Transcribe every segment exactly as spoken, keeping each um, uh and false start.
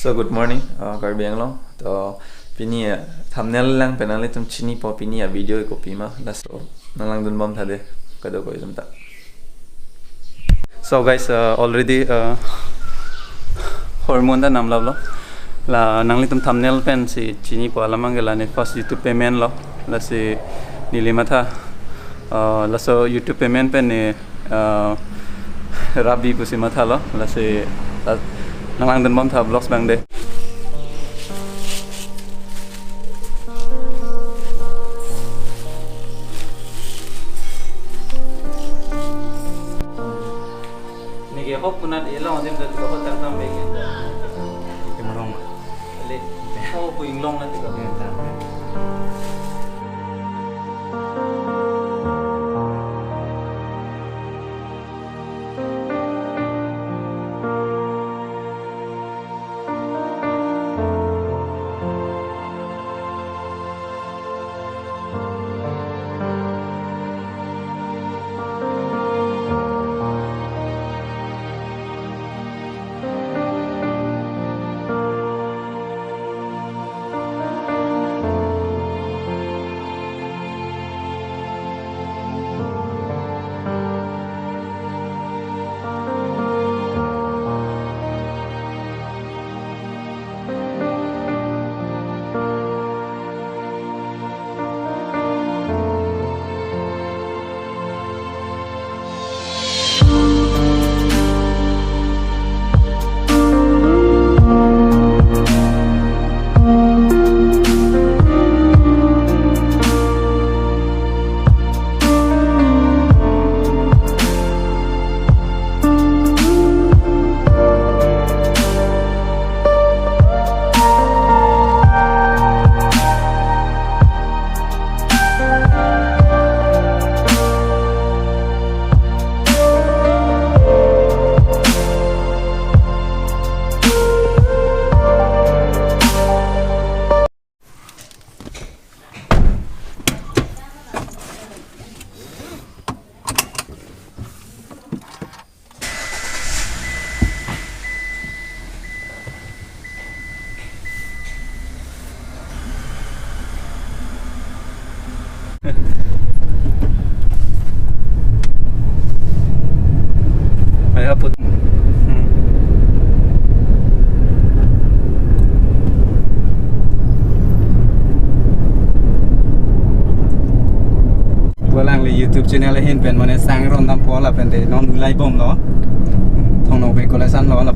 So, good morning, uh, Karbi Anglong. To pini, uh, thumbnail lang pen nanglitum chinipo pini a-video kopi ma. Laso nanglangdunbom tha de, kadokave atum ta. So guys, uh, already, uh, hormone ta namlaplo. La nanglitum thumbnail pensi chinipo alam abangke la ne first YouTube payment lo. Lasi neli matha, uh, laso YouTube payment pen ne, uh, rabi pusi mathalo. Lasi, uh, nanglangdunbom tha vlogs abang de. Neke hop kunat elong adim dat ko hotel tam begen. Ite marong ma. Ale, oh, pu inglong na tiko. Ya, ta. Maya put. Hmm. Pu alangli YouTube channel ahin pen mane sang rondampo lapen de non laibomlo. Thong Nokbe College anlo la.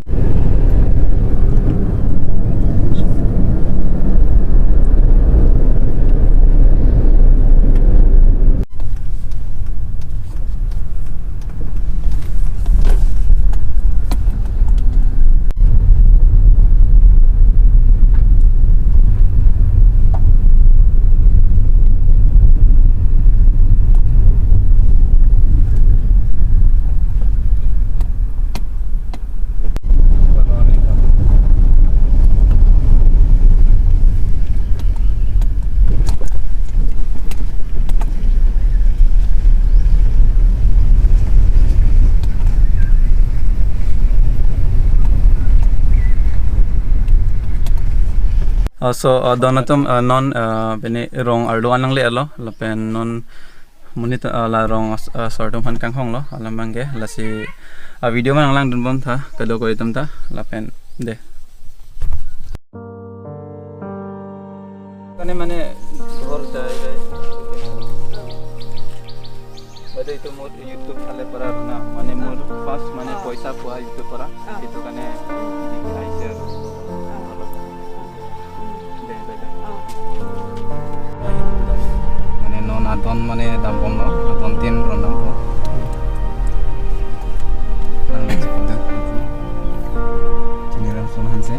Uh, so, uh, don atum, uh, non, uh, pini rong arlo an nangle-etlo, lapen non monit, uh, la rong as-, uh, asor atum aphan kanghonglo, alam abangke, lasi, uh, video ma nanglangdunbom tha, kadokave atum ta, lapen de. Kane mane ghor jai jai. Bade itu mur YouTube thale para na, mane mur first mane poisa pua YouTube para. Ah. Itu kane di share. Ah. De, de, de. Ah. Mane non adon mane dambomlo, adon tin rondampo. Nang cik udah. Chiniram son hanse.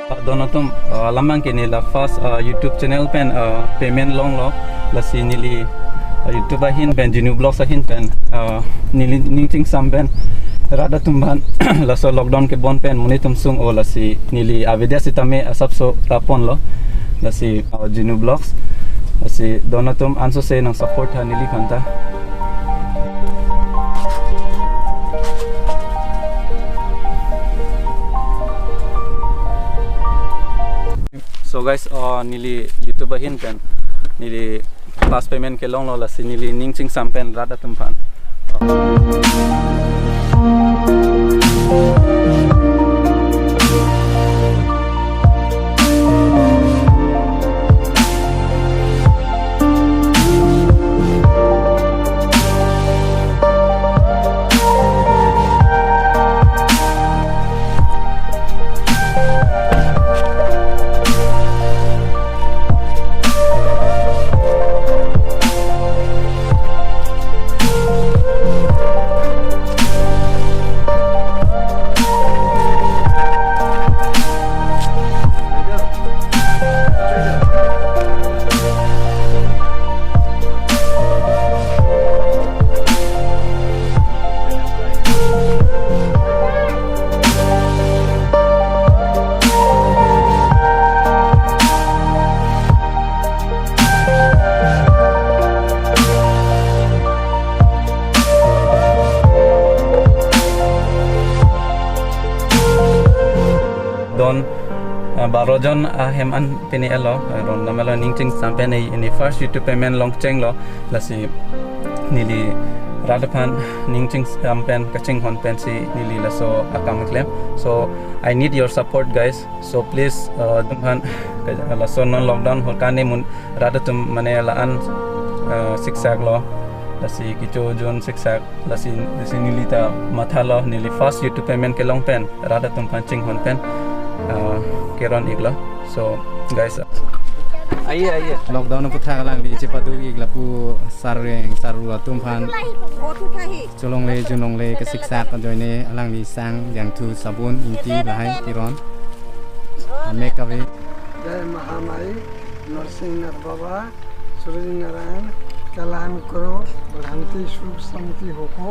Don atum, uh, alam abang ke neli la first, uh, YouTube channel pen, uh, payment longlo, lasi neli, uh, YouTube ahin pen, Genu Vlogs ahin pen, uh, neli ning chingsam pen rat atum aphan laso lockdown kebon pen monit atum sung-o, lasi neli avedya sitame asapso raponlo, lasi, uh, Genu Vlogs, lasi don atum ansose nang support tha neliphan ta. So guys, uh, neli YouTube ahin pen neli first payment kelonglo, lasi neli ning chingsam pen rat atum aphan. Don, ah, baro jon ahem an pini elo, ah, ron dam elo, ning chingsam pen neli first YouTube payment longchenglo, lasi neli rat aphan ning chingsam pen kachinghon pensi neli laso akam klem. So I need your support, guys. So please, uh, atum aphan, laso non lockdown ahut kane mun rat atum mane la-an, uh, siksak lo, lasi kecho jon siksak, lasi, lasi neli ta mathalo, neli first YouTube payment kelong pen rat atum aphan chinghon pen, uh, keron iklo. So guys, aye, aye. Lockdown aphuthak alangli chepado ik lapu sareng saru atum aphan cholongle junlongle kasiksak ajoine alangli sang jangthu sabun ingti lahai keron. Make away. जय महामाई, नरसिंह नाथ बाबा, सूरज नारायण, कल्याण करो, बढ़ंती सुख शांति होको,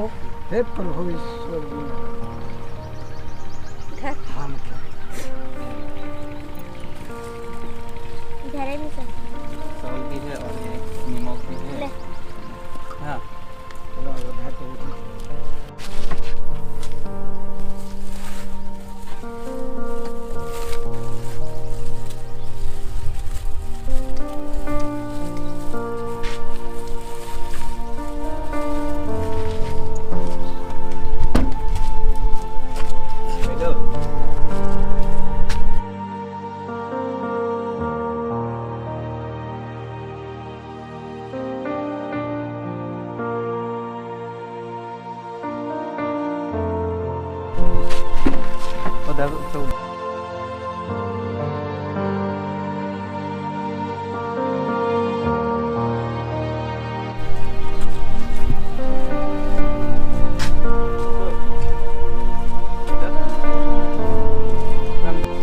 हे प्रभु ईश्वर जी महाराज। हम क्या? चावल भी है और ये नमक भी है। ले। हाँ।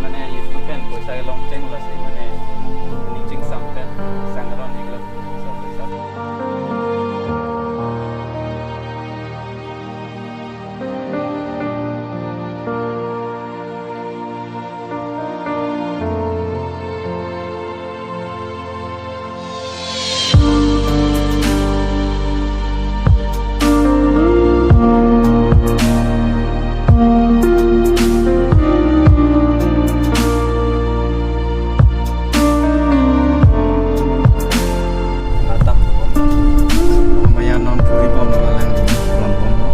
Mane YouTube pen poisa longcheng lasi mane ning chingsam pen sang ron iklo. Maya non puri bom lo lang di non bom lo.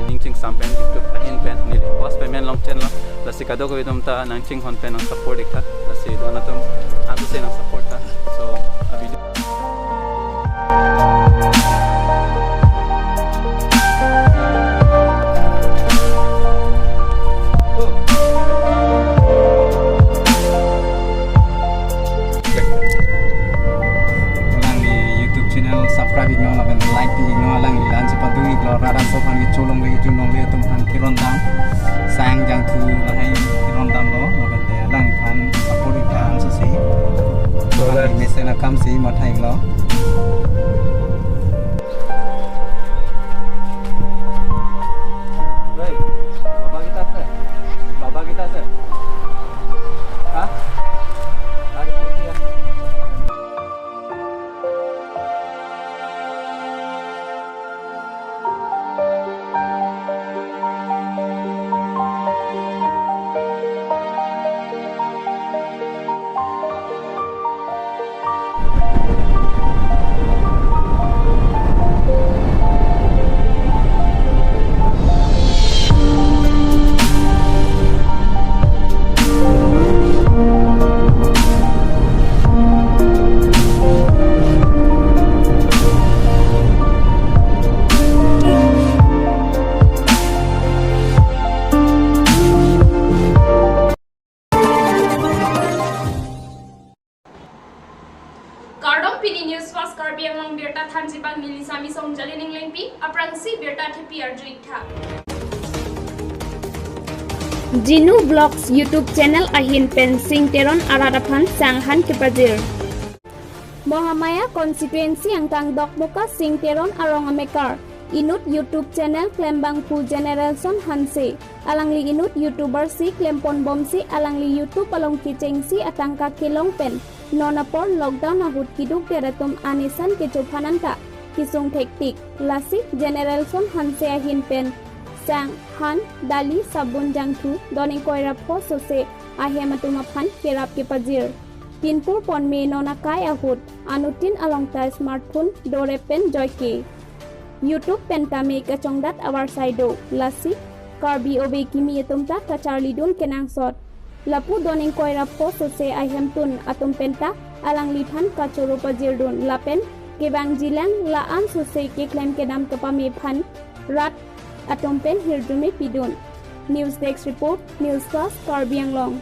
Ning chingsam pen YouTube ahin pen neli first payment longcheng lo. Lasi kadokave atum ta nang chinghon pen nang support ik tha. Lasi don atum ansose nang support tha. So, a video. Alangli YouTube channel subscribe Subscribe iknon lapen like pi iknon, alangli la-an chepadung iklo, rat aso aphan kecholongle kejunlongle atum aphan kerondam. Sang Jangthu lahai kerondamlo, lapen te alangliphan support ik tha ansi si. So alangli that's mesen akam si matha iklo. Hey, baba kita se? Baba kita se? Hah? Lagi dia. Kardom, pini News Fast Karbi Anglong birta thanji abang neli Sami Songjali Ninglengpi, aphrangsi birta thepi arju ik tha. Jinu Vlogs YouTube channel ahin pen Sing Teron arat aphan sang han kepajir. Mahamaya constituency angkang Dokmoka Sing Teron arong amekar inut YouTube channel klembangphu Generalson Hanse. Alangli inut YouTuber si klempon bomsi alangli YouTube along kechengsi atangka kelong pen non apor lockdown ahut kidukdet atum anesan kecho aphan anta kesung thektik. Lasi Generalson Hanse ahin pen sang, han, dali, sabun, jangthu, don ingkoi ra pho sose ahem atum aphan kerap kepajir. Pinpur ponme non akai ahut anuttin along ta smartphone dorep pen joike. YouTube pen tame kachongdat avarsai do, lasi Karbi ove kimi atum ta kacharlidun kenangsot. Lapu don ingkoi ra pho sose ahemtun atum pen ta alangliphan kachoro pajirdun lapen kevangjilang la-an sose keklem kedam kepame aphan rat atum pen hirjume pidun. News Desk Report, News Fast Karbi Anglong.